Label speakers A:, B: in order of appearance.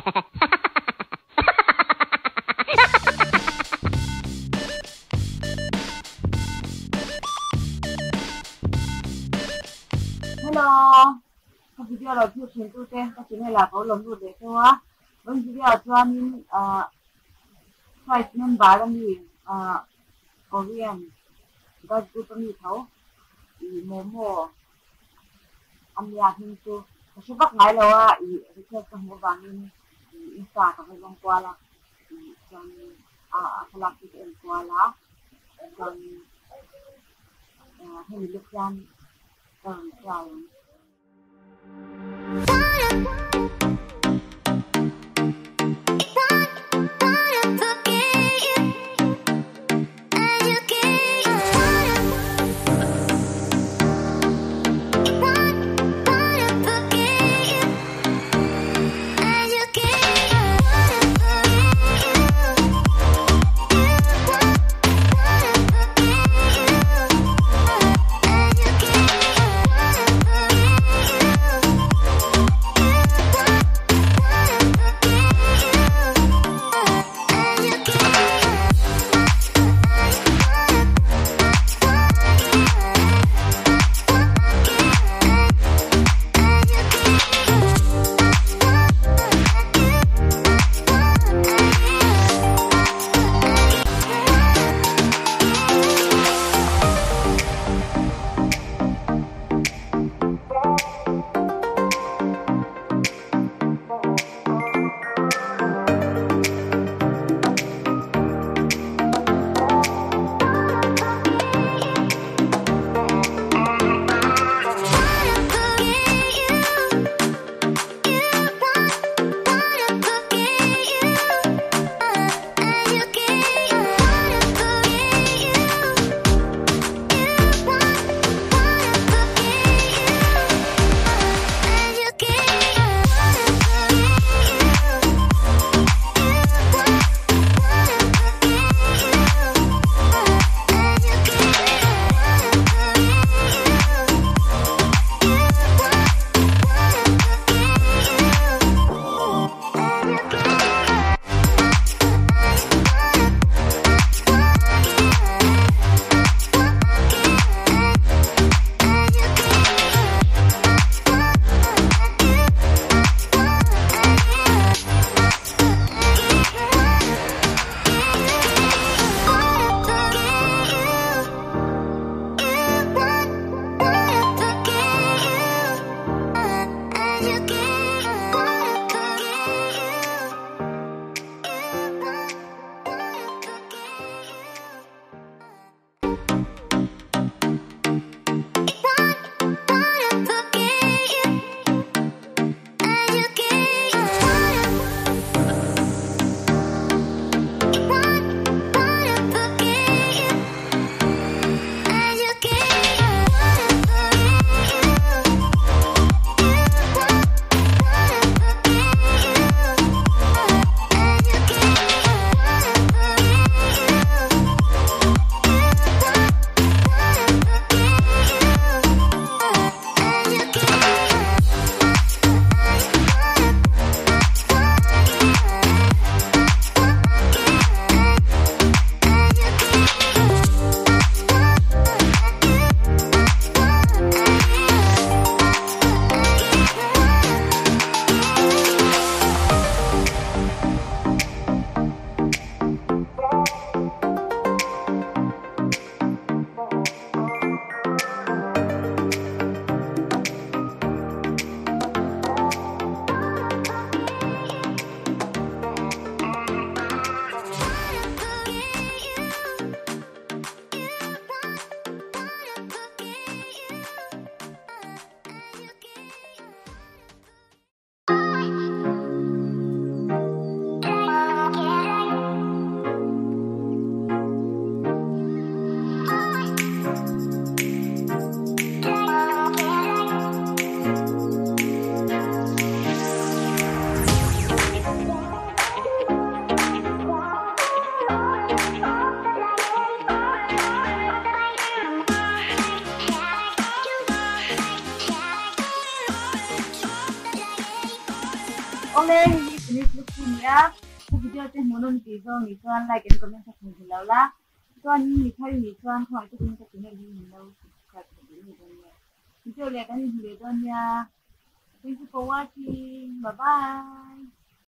A: Hello ka video lo thlir thin tute ka channel ah ka lo lut leh teuh a vawiin video ah chuanin ah five member ami ah Korean girl group ami tho ih momo a nia hming chu ka hre vak ngai lo a ih request ka hmuh avangin ih insta ka va zawng kual a ih chuanin a thlalak chu ka en kual a chuanin ah hemi luk hian ka rawn try ang. Awle hei hi Finish look hi nia. Ka video te hmuh nawm tih zawng nih chuan like and comment kha thun lo la. Chuan mi thar nih chuan khawngaih takin ka channel hi min lo subscribe thei duh ngei dawn nia. Video leh kan inhmu leh dawn nia. Thank you for watching. Bye bye.